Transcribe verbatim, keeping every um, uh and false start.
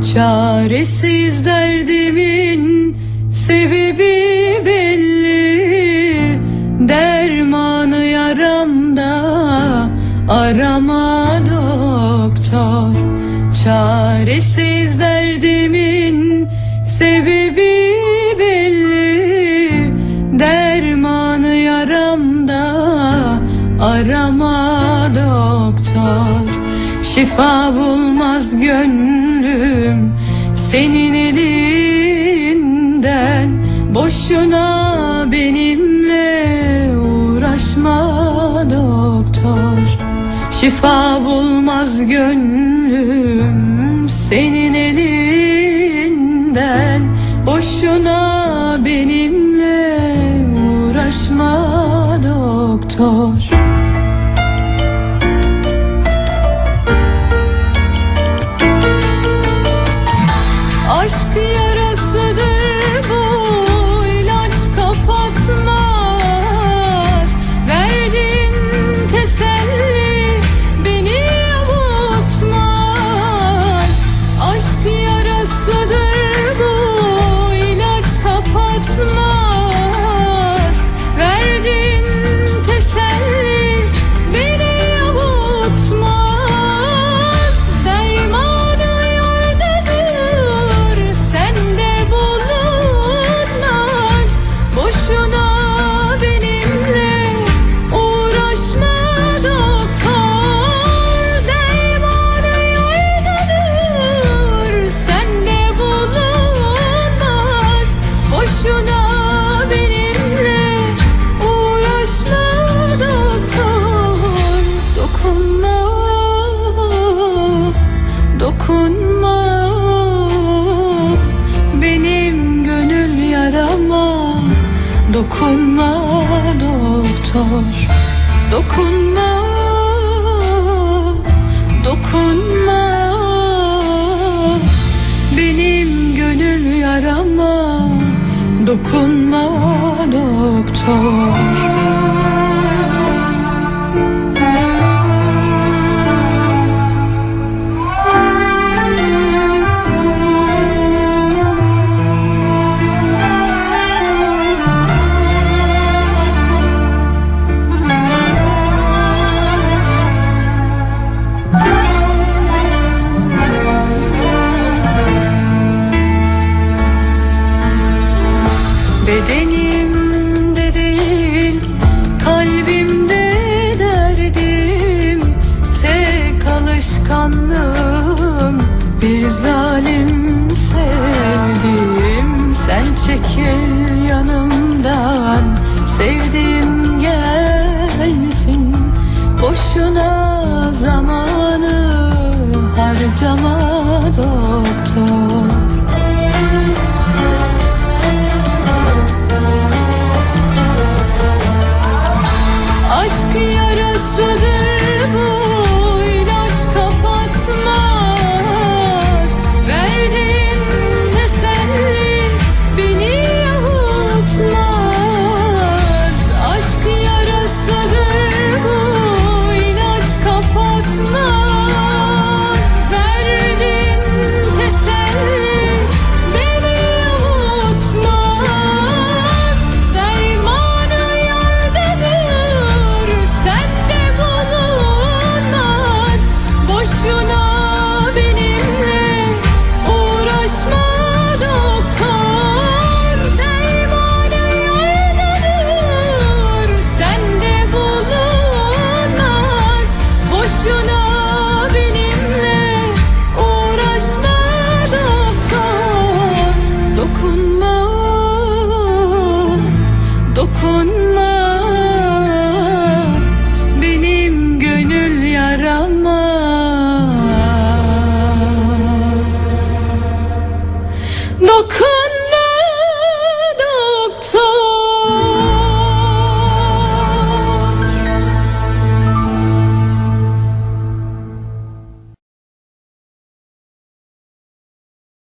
Çaresiz derdimin sebebi belli, dermanı yaramda arama doktor. Çaresiz derdimin sebebi belli, dermanı yaramda arama doktor. Şifa bulmaz gönlüm senin elinden, boşuna benimle uğraşma doktor. Şifa bulmaz gönlüm senin elinden, boşuna benimle uğraşma doktor. Aşk yarasıdır, bu ilaç kapatmaz. Verdiğin teselli beni avutmaz. Aşk yarasıdır, bu ilaç kapatmaz. Verdiğin teselli beni avutmaz. Dermanı yardadır, sende bulunmaz. Boşuna benimle uğraşma doktor. Dermanı yardadır, sende bulunmaz. Boşuna benimle uğraşma doktor. Dokunma, dokunma benim gönül yarama. Dokunma doktor, dokunma, dokunma benim gönül yarama. Dokunma doktor. Bedenimde değil, kalbimde derdim, tek alışkanlığım bir zalim sevdiğim. Sen çekil yanımdan, sevdiğim gelsin, boşuna zamanı harcama doktor.